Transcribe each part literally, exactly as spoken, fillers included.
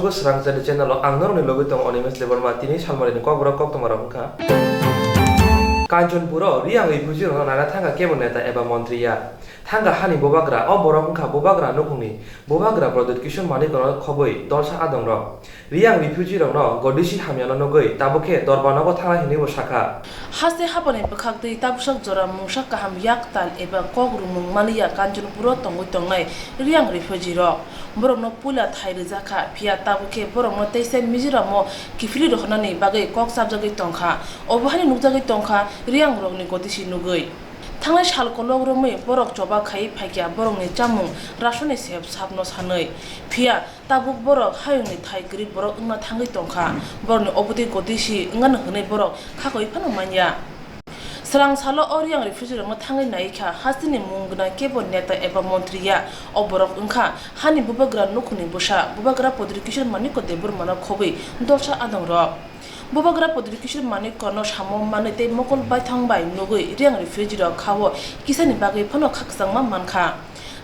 Srangchari channel o ang norokni logi tongo Animesh Debbarma. Tini salmari ni kokborok koktwma rok wngkha. Kanchanpur o Reang refugee rokno nana thangkha kebo neta eba montri ya. Thangkha hani bubagra, o borok wngkha bubagra nukhungni bubagra Pradyut Kishore Manik no khobwi dolsa adong rok. Reang refugee rokno godisi hamyano nugwi tabuk khe dorba nogo thangnai hinwi bo sakha. Haste hapani bwkhak twi tabuksak jora mungsa kaham yak tal eba kok rumung maliya Kanchanpuro tongwi tongnai Reang refugee rok. Borokno puila thai rijak kha, phiya tabuk khe borokno teisa Mizoram o kiphilwi rohornani bagwi kok chapjagwi tongkha. Obo haino nukjagwi tongkha Reang rokni godisi nugwi. Thangnai sal kolok romwi borok choba khaiwi phaikha borokni chamung rasoni sep sapno sanwi. Phiya tabuk borok hayungni thai kwrwi borok wngna thangwi tongkha. Borokni obotwi godisi wngano hwnwi borok khakoi phano manya. Swrang salo o Reang refugee rokno thangwi naikha, hasteni mung gwnang kebo neta eba montri ya. O borok wngkha hani bubagra nukhungni bwsa, bubagra Pradyut Kishore Manik Debbarmano khobwi dolsa adong rok. Bubagra Pradyut Kishore Manik no samo manwi tei mokol baithang bai nugwi Reang refugee rok khao kisani bagwi phano khakchangma mankha.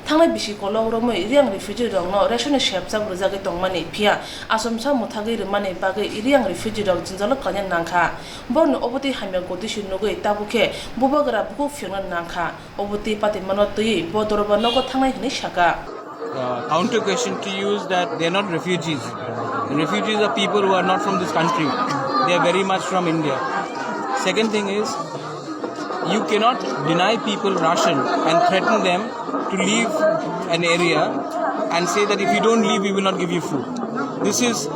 Thangnai bisi kolok romwi Reang refugee rokno resoni sepchap rwjagwi tongmani, phiya achomsa mwthagwi rwmani bagwi Reang refugee rok jwngjalo kaina nangkha. Borokni obotwi hamya godisi nugwi tabuk khe bubagra bukhuk phiyokna nangkha. Obotwi patimano twiwi bo dorba nogo thangnai hwnwi sakha. Uh, counter question to you is that they are not refugees. Refugees are people who are not from this country. They are very much from India. Second thing is, you cannot deny people ration and threaten them to leave an area and say that if you don't leave, we will not give you food. This is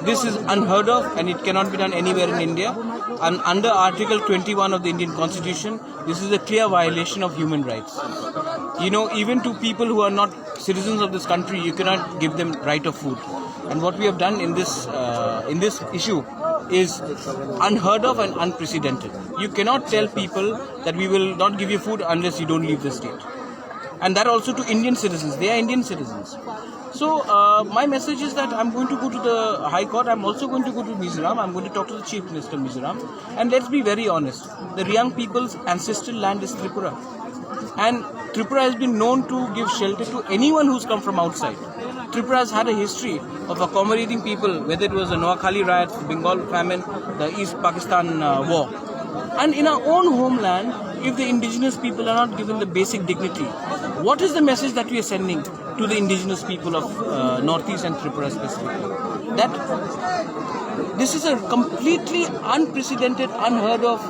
this is unheard of and it cannot be done anywhere in India. And under Article twenty-one of the Indian Constitution, this is a clear violation of human rights. You know, even to people who are not citizens of this country, you cannot give them right of food. And what we have done in this uh, in this issue is unheard of and unprecedented. You cannot tell people that we will not give you food unless you don't leave the state. And that also to Indian citizens. They are Indian citizens. So uh, my message is that I'm going to go to the High Court. I'm also going to go to Mizoram. I'm going to talk to the Chief Minister of Mizoram. And let's be very honest, the Reang people's ancestral land is Tripura. And Tripura has been known to give shelter to anyone who's come from outside. Tripura has had a history of accommodating people, whether it was the Noakhali riots, the Bengal famine, the East Pakistan uh, war. And in our own homeland, if the indigenous people are not given the basic dignity, what is the message that we are sending to the indigenous people of uh, Northeast and Tripura specifically? That this is a completely unprecedented, unheard of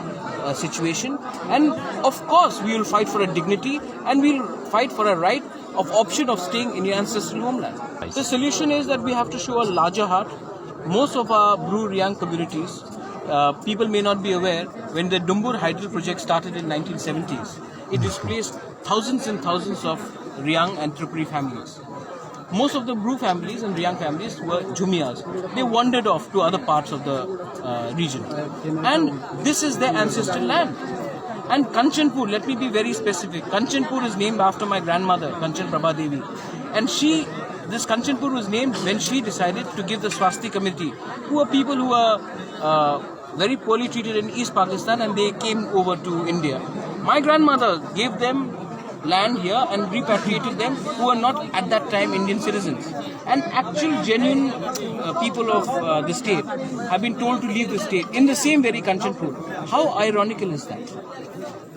uh, situation. And of course, we will fight for a dignity and we will fight for a right of option of staying in your ancestral homeland. The solution is that we have to show a larger heart. Most of our Bru Reang communities, uh, people may not be aware, when the Dumbur hydel project started in nineteen seventies, it displaced thousands and thousands of Reang and Tripuri families. Most of the Bru families and Reang families were Jhumias. They wandered off to other parts of the uh, region. And this is their ancestral land. And Kanchanpur, let me be very specific. Kanchanpur is named after my grandmother, Kanchan Prabha Devi. And she, this Kanchanpur was named when she decided to give the Swasti community, who are people who are uh, very poorly treated in East Pakistan, and they came over to India. My grandmother gave them land here and repatriated them, who are not at that time Indian citizens. And actual genuine uh, people of uh, the state have been told to leave the state in the same very Kanchanpur. How ironical is that?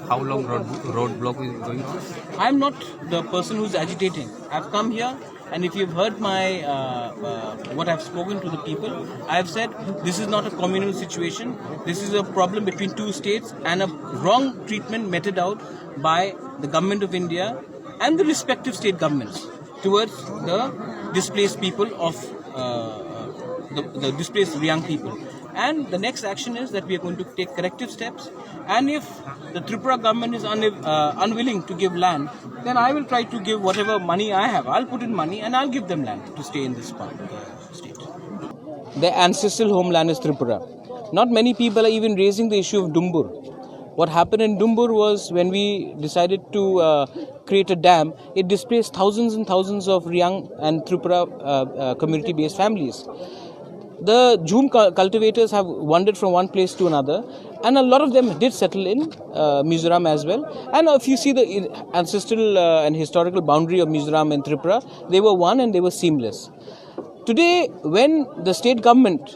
How long road, road block is going on? I'm not the person who's agitating. I've come here, and if you've heard my uh, uh, what I've spoken to the people, I've said this is not a communal situation. This is a problem between two states and a wrong treatment meted out by the government of India and the respective state governments towards the displaced people of uh, the, the displaced Reang people. And the next action is that we are going to take corrective steps. And if the Tripura government is un- uh, unwilling to give land, then I will try to give whatever money I have. I'll put in money and I'll give them land to stay in this part of the state. Their ancestral homeland is Tripura. Not many people are even raising the issue of Dumbur. What happened in Dumbur was when we decided to uh, create a dam, it displaced thousands and thousands of Reang and Tripura uh, uh, community based families. The Jhum cu- cultivators have wandered from one place to another, and a lot of them did settle in uh, Mizoram as well. And if you see the i- ancestral uh, and historical boundary of Mizoram and Tripura, they were one and they were seamless. Today, when the state government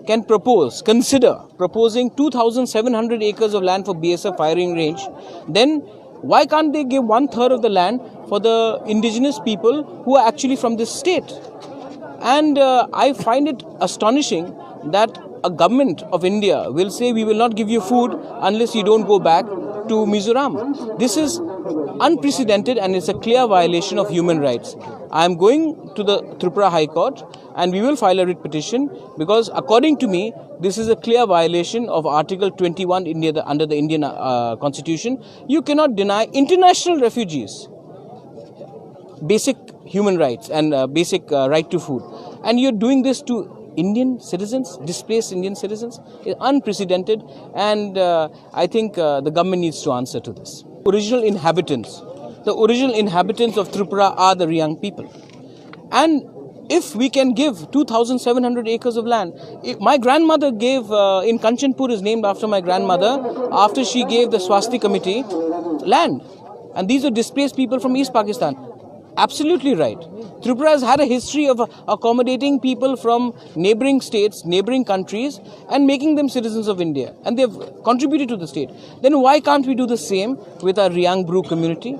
can propose, consider proposing two thousand seven hundred acres of land for B S F firing range, then why can't they give one third of the land for the indigenous people who are actually from this state? And uh, I find it astonishing that a government of India will say, "We will not give you food unless you don't go back to Mizoram." This is unprecedented and it's a clear violation of human rights. I am going to the Tripura High Court and we will file a writ petition because, according to me, this is a clear violation of Article twenty-one India, the, under the Indian uh, Constitution. You cannot deny international refugees basic human rights and uh, basic uh, right to food. And you're doing this to Indian citizens, displaced Indian citizens. It's unprecedented, and uh, I think uh, the government needs to answer to this. Original inhabitants, the original inhabitants of Tripura are the Riang people. And if we can give two thousand seven hundred acres of land, if my grandmother gave uh, in Kanchanpur is named after my grandmother after she gave the Swasti committee land. And these are displaced people from East Pakistan. Absolutely right. Tripura has had a history of accommodating people from neighboring states, neighboring countries, and making them citizens of India. And they've contributed to the state. Then why can't we do the same with our Riang Bru community?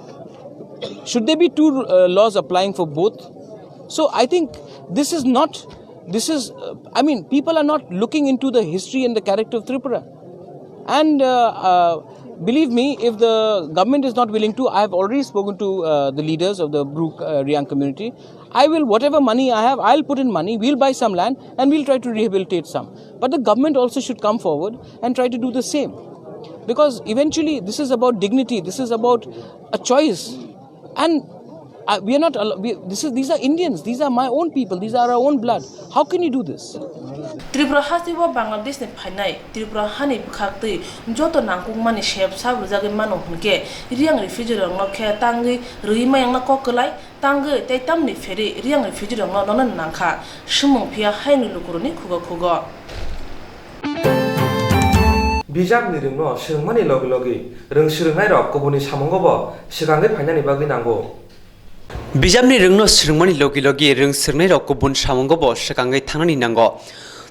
Should there be two uh, laws applying for both? So I think this is not, this is, uh, I mean, people are not looking into the history and the character of Tripura. And uh, uh, believe me, if the government is not willing to, I have already spoken to uh, the leaders of the Bru uh, Riang community. I will, whatever money I have, I'll put in money, we'll buy some land and we'll try to rehabilitate some. But the government also should come forward and try to do the same. Because eventually, this is about dignity, this is about a choice. And uh, we are not, al- we, this is, these are Indians, these are my own people, these are our own blood. How can you do this? Tripura hasteo Bangladesh ni phainai Tripura hani bwkhaktwi joto nangkukmani sep sap rwjagwi mano hwnkhe Riang refugee rokno khe tangwi rwi mayangna kok kwlai, tangwi tei tamni pheri Riang refugee rokno nono nangkha swmung phiya haini lukurokni khugo khugo. Bijapni rwngno swrwngmani logi logi rwng swrwngnairok kubunni samungobo swkangwi phainani bagwi nango. Bijapni rwngno swrwngmani logi logi rwng swrwngnairok kubun samungobo swkangwi thangnani nango.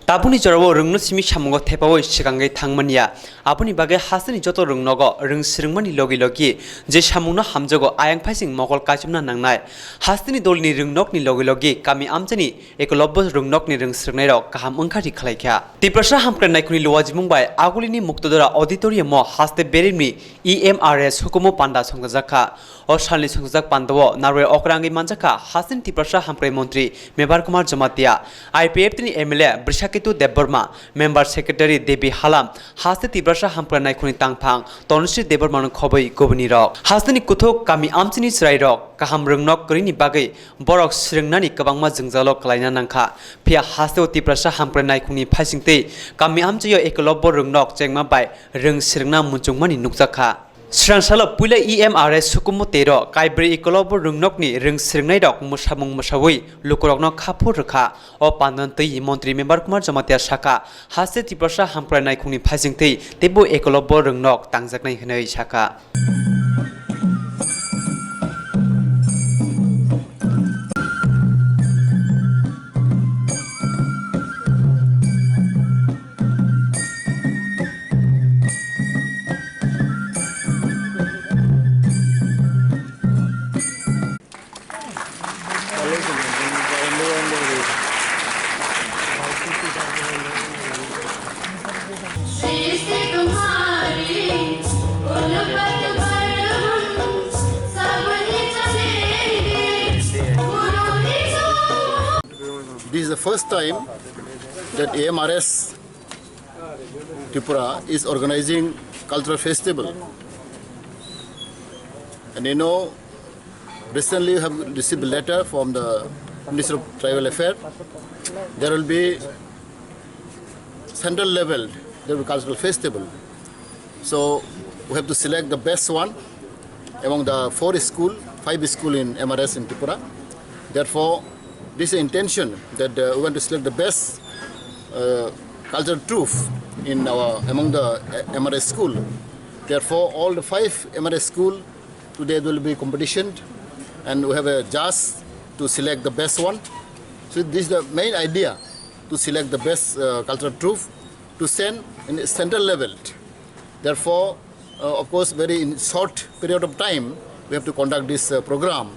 Tabukni jorao rwngno simi samungo thepaui swkangwi thangmaniya. Aboni bagwi hasteni joto rwngnogo rwng swrwngmani logi logi je samungno hamjago ayang phaising mokol kaichomna nangnai. Hasteni dolni rwngnokni logi logi kami amchani Ekolobbo rwngnokni rwng swrwngnairok kaham wngkha ri khlaikha. Tiprasa Hamkrai Naikhungni luajimung bai agulini Muktodora Auditorium-o haste beremni E M R S hukumu panda songchajakha. O salni songchajak pandao narwai okrangwi manjakha hasteni Tiprasa Hamkrai Montri Mebar Kumar Jamatia, I P F T ni M L A Brishaketu Debbarma, Member Secretary Devi Halam, haste Tiprasa Hamkrai Naikhungni tangphang Tanusri Debbarmano khobwi gubunirok. Hasteni kuthuk kami amchini chwrairok kaham rwngnok kwrwini bagwi borok swrwngnani kwbangma jwngjalo kwlaina nangkha. Phiya hasteo Tiprasa Hamkrai Naikhungni phaisingtwi kami amchaio Ekolobbo rwngnok chengma bai rwng swrwngna muchungmani nukjakha. Swrang salo puila E M R S hukumu tero kaibrwi Ekolobbo rwngnokni rwng swrwngnairok mwsamung mwsaui lukurokno khaphur rwkha. O pandani twi Montri Mebar Kumar Jamatia sakha, haste Tiprasa Hamkrai Naikhungni phaisingtwi teibo Ekolobbo rwngnok tangjaknai hwnwi sakha. This is the first time that A M R S Tripura is organizing cultural festival. And you know, recently we have received a letter from the Minister of Tribal Affairs. There will be central level, there will be cultural festival. So we have to select the best one among the four school, five school in M R S in Tripura. Therefore, this is intention that uh, we want to select the best uh, cultural troupe in our, among the uh, M R S school. Therefore, all the five M R S school today there will be competition, and we have a judge to select the best one. So this is the main idea, to select the best, uh, cultural troupe to send in the central level. Therefore, uh, of course, very in short period of time, we have to conduct this, uh, program.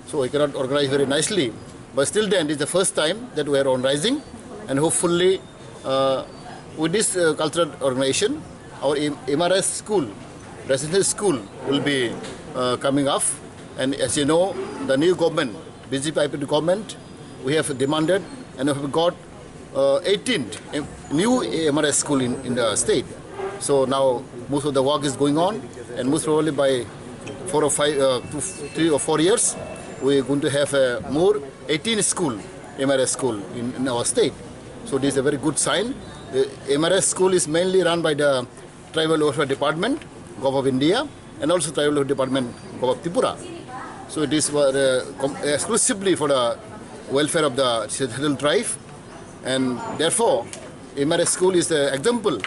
So we cannot organize very nicely. But still then, it's the first time that we are organizing, and hopefully, uh, with this, uh, cultural organization, our M-, M R S school, residential school, will be, uh, coming up. And as you know, the new government, B J P I P government, we have demanded and have got, uh, eighteen em-, new M R S school in, in the state. So now most of the work is going on, and most probably by four or five, uh, two, three or four years, we are going to have, uh, more eighteen school, M R S school in, in our state. So this is a very good sign. The M R S school is mainly run by the Tribal Welfare Department, Govt of India, and also Tribal Welfare Department, Govt of Tripura. So it is for, uh, com-, exclusively for the welfare of the scheduled tribe, and therefore M R S school is the example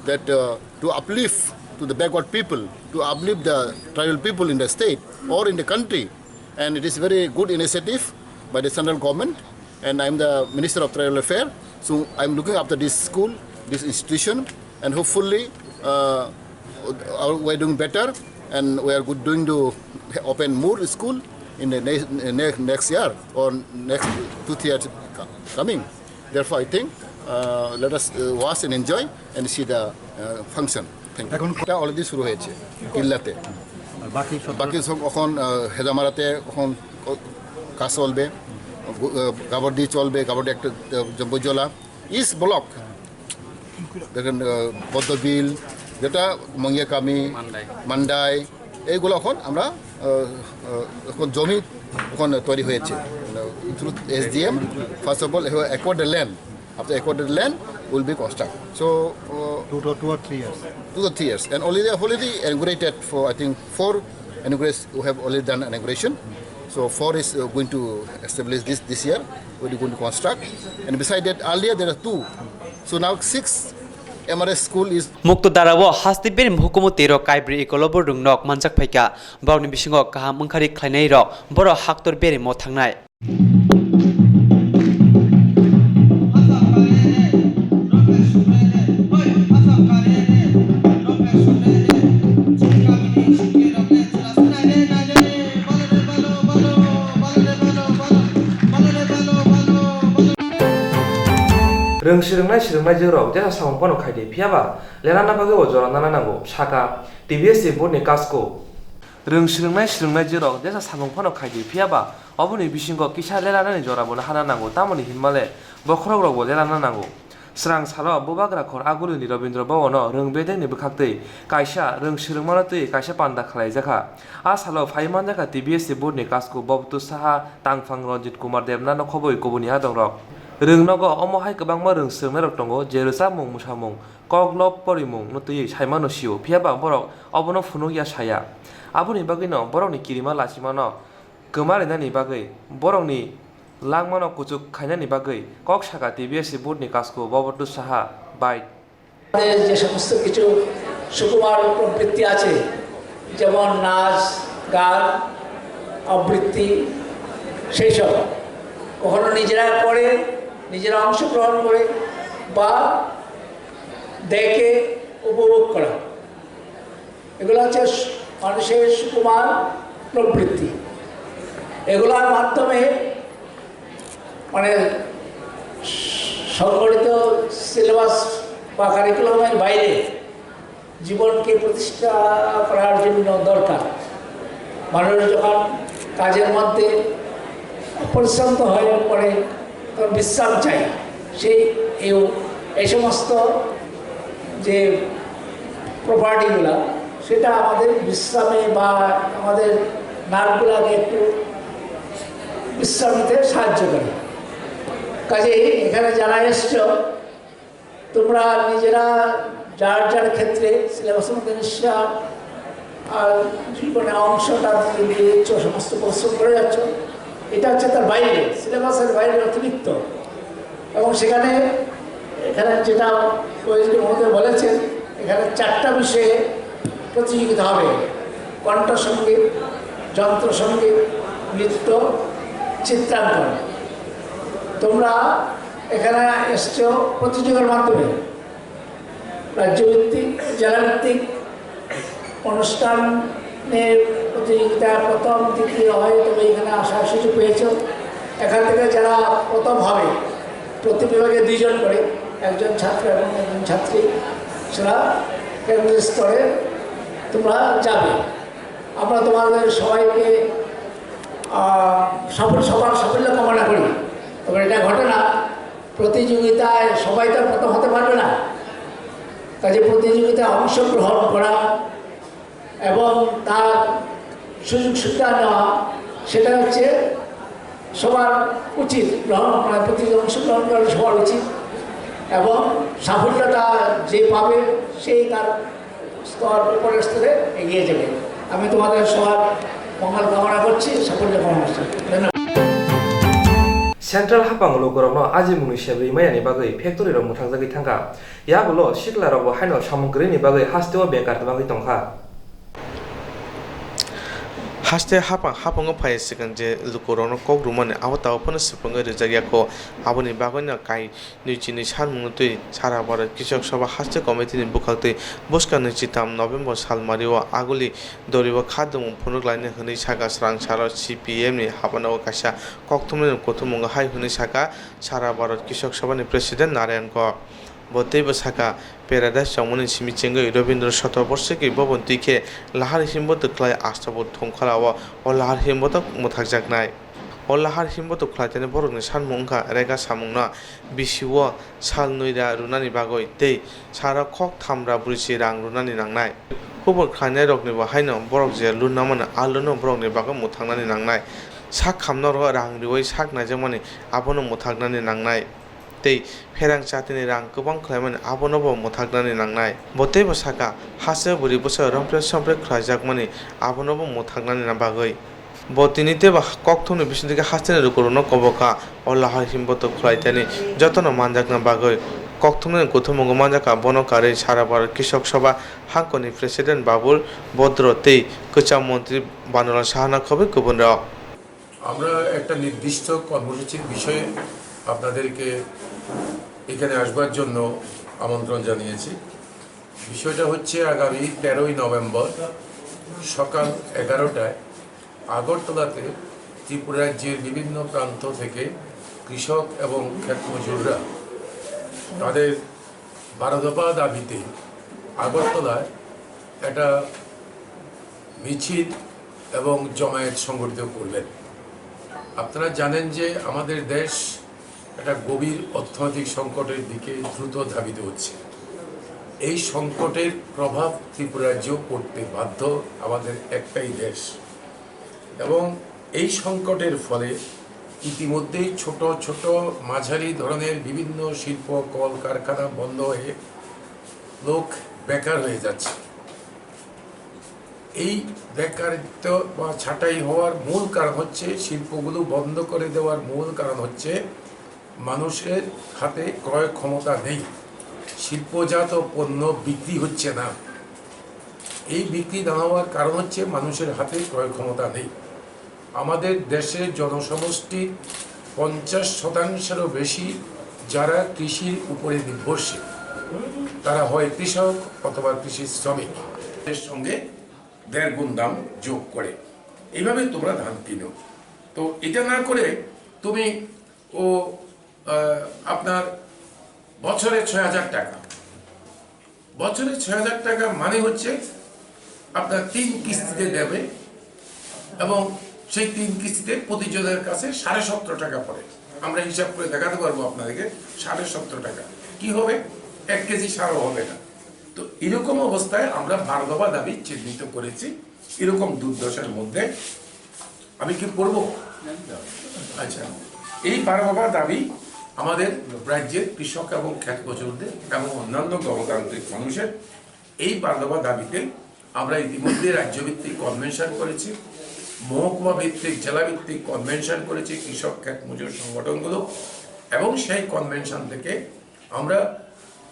that, uh, to uplift to the backward people, to uplift the tribal people in the state or in the country. And it is very good initiative by the central government, and I am the Minister of Tribal Affairs, so I am looking after this school, this institution, and hopefully, uh, we are doing better, and we are good, doing to open more school in the next, next, next year or next two, three years co-, coming. Therefore, I think, uh, let us, uh, watch and enjoy and see the, uh, function. Thank you. এখন এটা already শুরু হয়েছে কিল্লাতে। আর বাকি সব বাকি সব এখন, আহ, হেজামারাতে এখন ক-, কাজ চলবে, গু-, আহ, গাবর্দি চলবে, গাবর্দি একটা, আহ, জম্বুজলা। ইস্ট ব্লক, দেখেন, আহ, বদ্ধবিল, যেটা মঙ্গিয়াকামি, মান্ডাই। মান্ডাই, এইগুলো এখন আমরা, আহ, আহ, এখন জমি এখন তৈরি হয়েছে। Through S D M, first of all, acquire the land. After acquired land will be construct. So, uh, two to, two or three years. Two to three years. And already, already inaugurated for, I think, four inaugurations. We have already done inauguration. So four is, uh, going to establish this, this year. We're going to construct. And beside that, earlier there are two. So now six M R S school is Mukto darao hasteo berem hukumu tei rok kaibri ekolobo rwngnok manjak phaikha. Borokni bisingo kaham wngkhari khlainairok borok haktor beremo thangnai. Rwng swrwngnai swrwngnaijwk rok jesa samung phano khaidi, phiyaba lerana bagwi bo jora nana nango, sakha T B S C board ni kasko. Rwng swrwngnai swrwngnaijwk rok jesa samung phano khaidi, phiyaba oboni bisingo kisa leranani jora bo hana nango, tamoni hinmale bokhorok rok bo lerana nango. Srang salo Bubagra khor Agulini Rabindra Bhavan o rwng bedekni bwkhaktwi kaisa rwng swrwngmano twi kaisa panda khlaijakha. A salo phai manjakha T B S C board ni kasko Bobtu Saha, Tangphang Ranjit Kumar Debna no khobwi kubuni adongrok. Rwng nogo omo hai kwbangma rwng swrwngnairok tongo, je rwchapmung, mwsamung, kok lop porimung no twiwi saimano sio, phiyaba borok obono phunukya saya. Aboni bagwino borokni kirima lachimano kwma rinani bagwi, borokni langmano kuchuk khainani bagwi kok sakha T B S C board ni kasko Bobtu Saha bai. আমাদের যে সমস্ত কিছু সুকুমার প্রবৃত্তি আছে, যেমন নাচ, গান, আবৃত্তি, সেই সব কখনো নিজেরা করে, নিজেরা অংশগ্রহণ করে বা দেখে উপভোগ করা, এগুলো হচ্ছে মানুষের সুকুমার প্রবৃত্তি। এগুলোর মাধ্যমে মানে সংগঠিত সিলেবাস বা কারিকুলামের বাইরে জীবনকে প্রতিষ্ঠা করার জন্য দরকার। মানুষ যখন কাজের মধ্যে পরিশ্রান্ত হয়ে পড়ে, তখন বিশ্রাম চাই। সেই এই, এই সমস্ত যে প্রপার্টিগুলা, সেটা আমাদের বিশ্রামে বা আমাদের নার্ভগুলাকে একটু বিশ্রাম নিতে সাহায্য করে। কাজেই এখানে যারা এসছো, তোমরা নিজেরা যার যার ক্ষেত্রে সিলেবাসের মধ্যে নিশ্চয় আর জীবনে অংশটা দিয়ে দিচ্ছ, সমস্ত পরিশ্রম করে যাচ্ছ, এটা হচ্ছে তার বাইরে, সিলেবাসের বাইরে অতিরিক্ত। এবং সেখানে এখানে যেটা ওএসডি মহোদয় বলেছেন, এখানে চারটা বিষয়ে প্রতিযোগিতা হবে: কণ্ঠসঙ্গীত, যন্ত্রসঙ্গীত, নৃত্য, চিত্রাঙ্কন। তোমরা এখানে এসছো প্রতিযোগিতার মাধ্যমে, রাজ্যভিত্তিক, জেলাভিত্তিক অনুষ্ঠানের প্রতিযোগিতায় প্রথম, দ্বিতীয় হয়, তবে এখানে আসার সুযোগ পেয়েছো। এখান থেকে যারা প্রথম হবে, প্রতি বিভাগে দুইজন করে, একজন ছাত্র এবং একজন ছাত্রী, সেরা কেন্দ্রীয় স্তরে তোমরা যাবে। আমরা তোমাদের সবাইকে, আহ, সাফল্য, সবার সাফল্য কামনা করি। তবে এটা ঘটনা, প্রতিযোগিতায় সবাই তো আর প্রথম হতে পারবে না। কাজে প্রতিযোগিতায় অংশগ্রহণ করা এবং তার সুযোগ সুবিধা নেওয়া, সেটা হচ্ছে সবার উচিত। গ্রহণ, মানে, প্রতিযোগিতায় অংশগ্রহণ করা সবার উচিত। এবং সাফল্যটা যে পাবে, সেই তার স্তর, উপরের স্তরে এগিয়ে যাবে। আমি তোমাদের সবার মঙ্গল কামনা করছি, সাফল্য কামনা করছি। ধন্যবাদ। Central hapang lukurokno ajimungni sebrwi mayani bagwi factory rok mwthangjagwi thangkha. Yagulo siklarokbo haino samung kwrwini bagwi hasteo bekar twbangwi tongkha. Haste hapang hapango phai swkang je lukurokno kok rwmani abo tabuk phano swpwngwi rwjak yakho. Aboni bagwino kai nwi chini sanmungno twi sara baro Krishok Sabha haste committee ni bwkhaktwi bwskang nwi chitam November salmario aguli doribo khadwmung phunuk lainai hwnwi saka swrang saro C P M ni hapanao kaisa kokthumnani kuthumung hai hwnwi saka sara baro Krishok Sabha ni president Narayan Kok. Bo teibo saka, Paradise chongmani simi chengwi Rabindra Shatobarshiki Bhavan twi khe lahar himbo twkhlai Astabur thongkhorao o lahar himbo tok mwthakjaknai. O lahar himbo twkhlaitani borokni sanmung wngkha rega samungno bisi o sal nwi ra rwnani bagwi tei sara khok tham ra brwichi rang rwnani nangnai. Hubor khlainairoknibo haino borok je luna mano a luno borokni bagwi mwthaknani nangnai. Sak khamno rang riwi sak naijakmani abono mwthaknani nangnai. Tei pherang chatini rang kwbang khlaimani abonobo mwthaknani nangnai. Bo teibo saka, hasteo bwrwi bwsa rompre sompre khlaijakmani abonobo mwthaknani bagwi. Bo tini teibo kokthumni bisingtwi khe hasteni lukurokno koboka o lahar himbo twkhlaitani jotono manjakna bagwi. Kokthumnani kuthumungo manjakha bono karwi sara baro Krishok Sabha hangkoni president Babul Bodro tei kwcham montri Banulal Sahana khobwi kubunrok. আমরা একটা নির্দিষ্ট কর্মসূচির বিষয়ে আপনাদেরকে এখানে আসবার জন্য আমন্ত্রণ জানিয়েছি। বিষয়টা হচ্ছে আগামী তেরোই নভেম্বর সকাল এগারোটায় আগরতলাতে ত্রিপুরা রাজ্যের বিভিন্ন প্রান্ত থেকে কৃষক এবং ক্ষেত মজুররা তাদের বারো দফা দাবিতে আগরতলায় একটা মিছিল এবং জমায়েত সংগঠিত করবেন। আপনারা জানেন যে আমাদের দেশ একটা গভীর অর্থনৈতিক সংকটের দিকে দ্রুত ধাবিত হচ্ছে। এই সংকটের প্রভাব ত্রিপুরা রাজ্যেও পড়তে বাধ্য, আমাদের একটাই দেশ। এবং এই সংকটের ফলে ইতিমধ্যেই ছোট ছোট মাঝারি ধরনের বিভিন্ন শিল্প কলকারখানা বন্ধ হয়ে লোক বেকার হয়ে যাচ্ছে। এই বেকারিত্ব বা ছাঁটাই হওয়ার মূল কারণ হচ্ছে, শিল্পগুলো বন্ধ করে দেওয়ার মূল কারণ হচ্ছে মানুষের হাতে ক্রয় ক্ষমতা নেই, শিল্পজাত পণ্য বিক্রি হচ্ছে না। এই বিক্রি না হওয়ার কারণ হচ্ছে মানুষের হাতে ক্রয় ক্ষমতা নেই। আমাদের দেশের জনসমষ্টির পঞ্চাশ শতাংশেরও বেশি যারা কৃষির উপরে নির্ভরশীল, তারা হয় কৃষক অথবা কৃষি শ্রমিক। এর সঙ্গে দেড় গুণ দাম যোগ করে এইভাবে তোমরা ধান কিনো। তো এটা না করে তুমি ও, আহ, আপনার বছরে ছয় হাজার টাকা, বছরে ছয় হাজার টাকা মানে হচ্ছে আপনার তিন কিস্তিতে দেবে এবং সেই তিন কিস্তিতে প্রতিজনের কাছে সাড়ে সতেরো টাকা পড়ে। আমরা হিসাব করে দেখাতে পারবো আপনাদেরকে, সাড়ে সতেরো টাকা। কি হবে? এক কেজি সারও হবে না। তো এরকম অবস্থায় আমরা বারো দফা দাবি চিহ্নিত করেছি। এরকম দুর্দশার মধ্যে আমি কি পড়বো? আচ্ছা, এই বারো দফা দাবি আমাদের রাজ্যের কৃষক এবং ক্ষেত মজুরদের এবং অন্যান্য গণতান্ত্রিক মানুষের। এই বারো দফা দাবিতে আমরা ইতিমধ্যে রাজ্যভিত্তিক কনভেনশন করেছি, মহকুমা ভিত্তিক, জেলা ভিত্তিক কনভেনশন করেছি কৃষক ক্ষেত মজুর সংগঠনগুলো, এবং সেই কনভেনশন থেকে আমরা,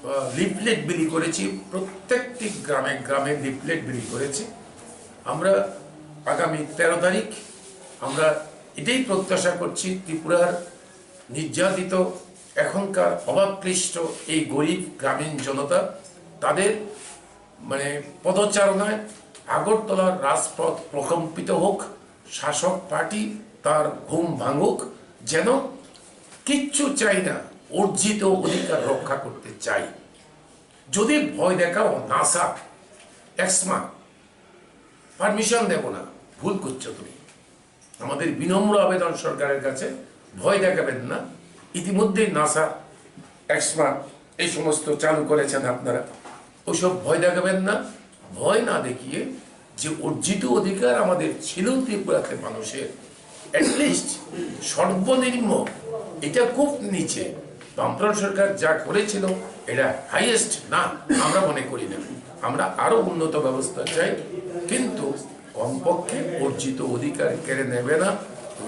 আহ, লিফলেট বিলি করেছি, প্রত্যেকটি গ্রামে গ্রামে লিফলেট বিলি করেছি। আমরা আগামী তেরো তারিখ আমরা এটাই প্রত্যাশা করছি, ত্রিপুরার নির্যাতিত এখনকার অভাবক্লিষ্ট এই গরিব গ্রামীণ জনতা, তাদের মানে পদচারণায় আগরতলার রাজপথ প্রকম্পিত হোক, শাসক পার্টি তার ঘুম ভাঙুক, যেন কিচ্ছু চাই না, অর্জিত অধিকার রক্ষা করতে চাই। যদি ভয় দেখাও নাসা, এক্সমা, পারমিশন দেব না, ভুল করছো তুমি। আমাদের বিনম্র আবেদন সরকারের কাছে, ভয় দেখাবেন না। ইতিমধ্যেই নাসা, এক্সমা এই সমস্ত চালু করেছেন আপনারা, ওসব ভয় দেখাবেন না। ভয় না দেখিয়ে যে অর্জিত অধিকার আমাদের ছিল ত্রিপুরাতে মানুষের, অ্যাটলিস্ট সর্বনিম্ন, এটা খুব নিচে। বামফ্রন্ট সরকার যা করেছিল, এটা হাইয়েস্ট না, আমরা মনে করি না। আমরা আরো উন্নত ব্যবস্থা চাই, কিন্তু কমপক্ষে অর্জিত অধিকার কেড়ে নেবে না।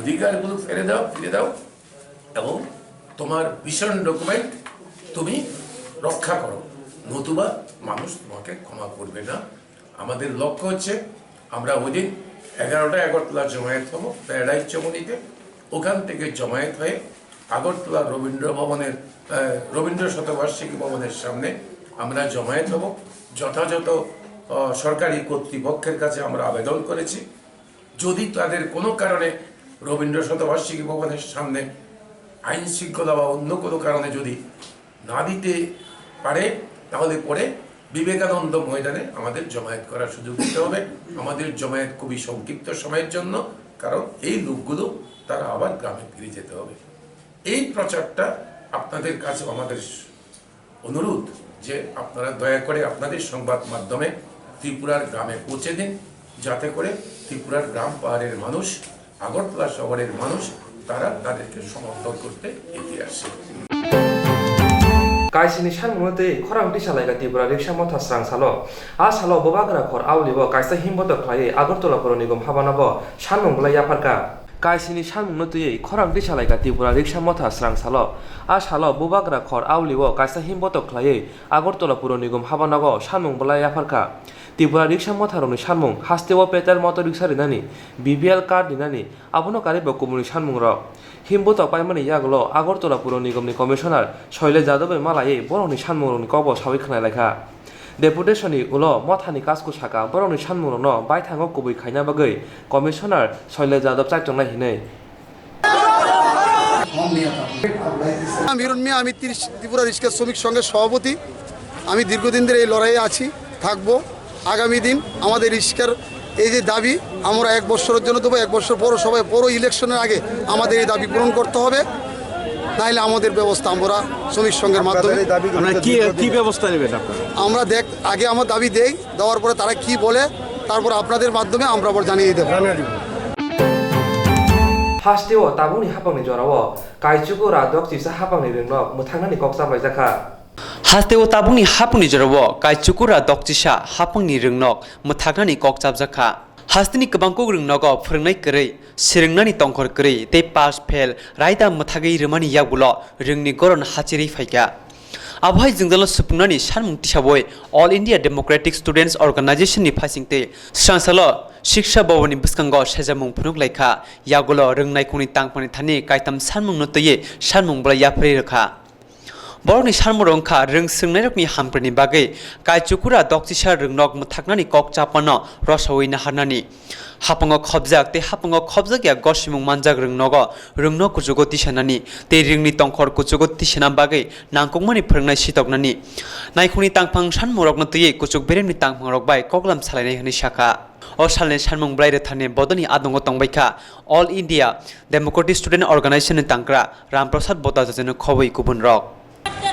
অধিকারগুলো ফিরে দাও, ফিরে দাও, এবং তোমার ভীষণ ডকুমেন্ট তুমি রক্ষা করো, নতুবা মানুষ তোমাকে ক্ষমা করবে না। আমাদের লক্ষ্য হচ্ছে আমরা ওই দিন এগারোটা আগরতলা জমায়েত হব প্যারাডাইস চৌমুহনীতে। ওখান থেকে জমায়েত হয়ে আগরতলা রবীন্দ্র ভবনের, আহ, রবীন্দ্র শতবার্ষিকী ভবনের সামনে আমরা জমায়েত হব। যথাযথ, আহ, সরকারি কর্তৃপক্ষের কাছে আমরা আবেদন করেছি, যদি তাদের কোনো কারণে রবীন্দ্র শতবার্ষিকী ভবনের সামনে আইন শৃঙ্খলা বা অন্য কোনো কারণে যদি না দিতে পারে, তাহলে পরে বিবেকানন্দ ময়দানে আমাদের জমায়েত করার সুযোগ দিতে হবে। আমাদের জমায়েত খুবই সংক্ষিপ্ত সময়ের জন্য, কারণ এই লোকগুলো তারা আবার গ্রামে ফিরে যেতে হবে। এই প্রচারটা আপনাদের কাছে আমাদের অনুরোধ যে আপনারা দয়া করে আপনাদের সংবাদ মাধ্যমে ত্রিপুরার গ্রামে পৌঁছে দিন, যাতে করে ত্রিপুরার গ্রাম পাহাড়ের মানুষ, আগরতলা শহরের মানুষ, তারা তাদেরকে সমর্থন করতে এগিয়ে আসে। Kaisini sanmungno twi khorang tisa laika Tripura Riksa Motha srang salo. A salo Bubagra khor auli o kaisa himbotok khlaiwi Agartala Puro Nigom habanogo sanmung bwlai yapharkha. Kaisini sanmungno twiwi khorang tisa laika Tripura Riksa Motha srang salo. A salo Bubagra khor auli o kaisa himbotok khlaiwi Agartala Puro Nigom habanogo sanmung bwlai yapharkha. Tripura Riksa Motharokni sanmung, hasteo petel motor riksa rinani, B P L card rinani, abono karwi bo kubuni sanmungrok. Himbotok paimani yagulo Agartala Puro Nigomni Commissioner Soile Jadab bai malaiwi borokni sanmungrokni kokbo sawi khwnai laikha. Deputation ni ulo mothani kasku saka borokni sanmungrokno baithango kubui khaina bagwi Commissioner Soile Jadab chaitongnai hinwi. আমি হিরণ মিয়া, আমি তিরিশ ত্রিপুরা রিক্সা শ্রমিক সংঘের সভাপতি। আমি দীর্ঘদিন ধরে এই লড়াইয়ে আছি, থাকবো। আগামী দিন আমাদের রিক্সার এই যে দাবি, আমরা এক বছরের জন্য দেবো, এক বছর পৌরসভায়, পৌর ইলেকশনের আগে আমাদের এই দাবি পূরণ করতে হবে, নাইলে আমাদের ব্যবস্থা আমরা শ্রমিক সংঘের মাধ্যমে। আপনারা কি, কি ব্যবস্থা নেবেন আপনারা? আমরা দেখ, আগে আমার দাবি দেই, দেওয়ার পরে তারা কি বলে, তারপর আপনাদের মাধ্যমে আমরা আবার জানিয়ে দেবো। জানিয়ে দিব। Hasteo tabukni hapangni jorao kaichuku ra dokchisa hapangni rwngnok mwthangnani kok chaplaijakha. Hasteo tabukni hapangni jorao kaichuku ra dokchisa hapangni rwngnok mwthangnani kok chapjakha. Hasteni kwbangkuk rwngnogo phwrwngnai kwrwi, swrwngnani tongkhor kwrwi tei pass fail raida mwthagwi rwmani yagulo rwngni goron hachirwi phaikha. Abohai jwngjalo swpwngnani sanmung tisawi All India Democratic Students Organization ni phaisingtwi swrangsalo Shiksha Bhavan ni bwskango sejamung phunuk laikha, yagulo rwngnaikungni tangmani thani kaitam sanmungno twiwi sanmung bwlai yapharwi rwkha. Borokni sanmungrok wngkha rwng swrwngnairokni hamkrai ni bagwi kaichukura dokchisa rwngnok mwthaknani kok chapmano rosaui naharnani. Hapango khopjak tei hapango khopjakya gosimung manjak rwngnogo rwngno kuchugo tisanani tei rwngni tongkhor kuchugo tisana bagwi nangkukmani phwrwngnai sitoknani. Naikhungni tangphang sanmungrokno twiwi kuchuk beremni tangphangrok bai koklam salainai hwnwi sakha. O salni sanmung bwlai rwthani bodolni adongo tongbaikha All India Democratic Student Organization ni tangkra Ramprasad Bhattacharya no khobwi kubunrok.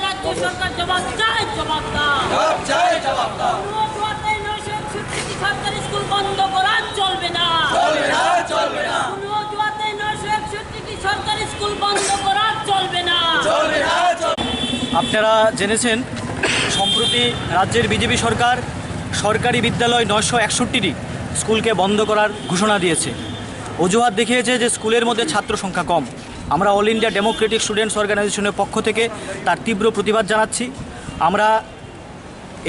রাজ্য সরকার জবাব চাই, জবাব দাও। জবাব চাই, জবাব দাও। কোনো অজুহাতে নয়শো একষট্টি টি সরকারি স্কুল বন্ধ করা চলবে না। চলবে না, চলবে না। কোনো অজুহাতে নয়শো একষট্টি টি সরকারি স্কুল বন্ধ করা চলবে না। চলবে না, চলবে না। আপনারা জেনেছেন, সম্প্রতি রাজ্যের বিজেপি সরকার সরকারি বিদ্যালয় নয়শো একষট্টিটি স্কুলকে বন্ধ করার ঘোষণা দিয়েছে। অজুহাত দেখিয়েছে যে স্কুলের মধ্যে ছাত্র সংখ্যা কম। আমরা অল ইন্ডিয়া ডেমোক্রেটিক স্টুডেন্টস অর্গানাইজেশনের পক্ষ থেকে তার তীব্র প্রতিবাদ জানাচ্ছি। আমরা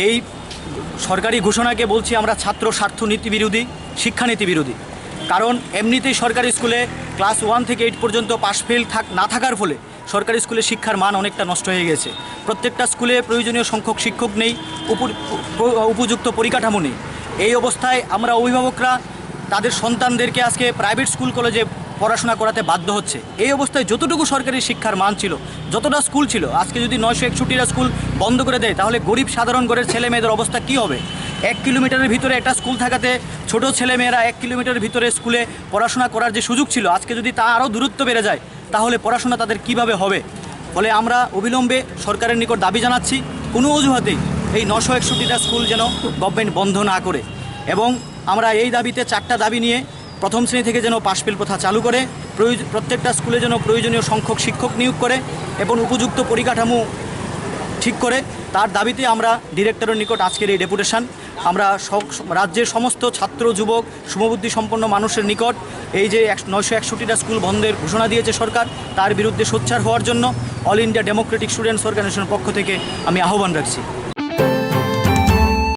এই সরকারি ঘোষণাকে বলছি আমরা ছাত্র স্বার্থ নীতি বিরোধী, শিক্ষানীতি বিরোধী। কারণ এমনিতেই সরকারি স্কুলে ক্লাস ওয়ান থেকে এইট পর্যন্ত পাস ফেল থাক-, না থাকার ফলে সরকারি স্কুলে শিক্ষার মান অনেকটা নষ্ট হয়ে গেছে। প্রত্যেকটা স্কুলে প্রয়োজনীয় সংখ্যক শিক্ষক নেই, উপ-, উপ-, উপযুক্ত পরিকাঠামো নেই। এই অবস্থায় আমরা অভিভাবকরা তাদের সন্তানদেরকে আজকে প্রাইভেট স্কুল কলেজে পড়াশোনা করাতে বাধ্য হচ্ছে। এই অবস্থায় যতটুকু সরকারি শিক্ষার মান ছিল, যতটা স্কুল ছিল, আজকে যদি নয়শো একষট্টিটা স্কুল বন্ধ করে দেয়, তাহলে গরিব সাধারণ ঘরের ছেলে মেয়েদের অবস্থা কী হবে? এক কিলোমিটারের ভিতরে একটা স্কুল থাকাতে ছোট ছেলে মেয়েরা এক কিলোমিটারের ভিতরে স্কুলে পড়াশোনা করার যে সুযোগ ছিল, আজকে যদি তা আরও দূরত্ব বেড়ে যায়, তাহলে পড়াশোনা তাদের কিভাবে হবে? ফলে আমরা অবিলম্বে সরকারের নিকট দাবি জানাচ্ছি, কোনো অজুহাতেই এই নশো একষট্টিটা স্কুল যেন গভর্নমেন্ট বন্ধ না করে। এবং আমরা এই দাবিতে চারটা দাবি নিয়ে প্রথম শ্রেণী থেকে যেন পাশ ফেল প্রথা চালু করে, প্রয়োজ-, প্রত্যেকটা স্কুলে যেন প্রয়োজনীয় সংখ্যক শিক্ষক নিয়োগ করে এবং উপযুক্ত পরিকাঠামো ঠিক করে, তার দাবিতে আমরা ডিরেক্টরের নিকট আজকের এই ডেপুটেশন। আমরা সব, রাজ্যের সমস্ত ছাত্র, যুবক, শুভবুদ্ধি সম্পন্ন মানুষের নিকট এই যে এক-, নয়শো একষট্টিটা স্কুল বন্ধের ঘোষণা দিয়েছে সরকার, তার বিরুদ্ধে সোচ্চার হওয়ার জন্য অল ইন্ডিয়া ডেমোক্রেটিক স্টুডেন্টস অর্গানাইজেশনের পক্ষ থেকে আমি আহ্বান রাখছি।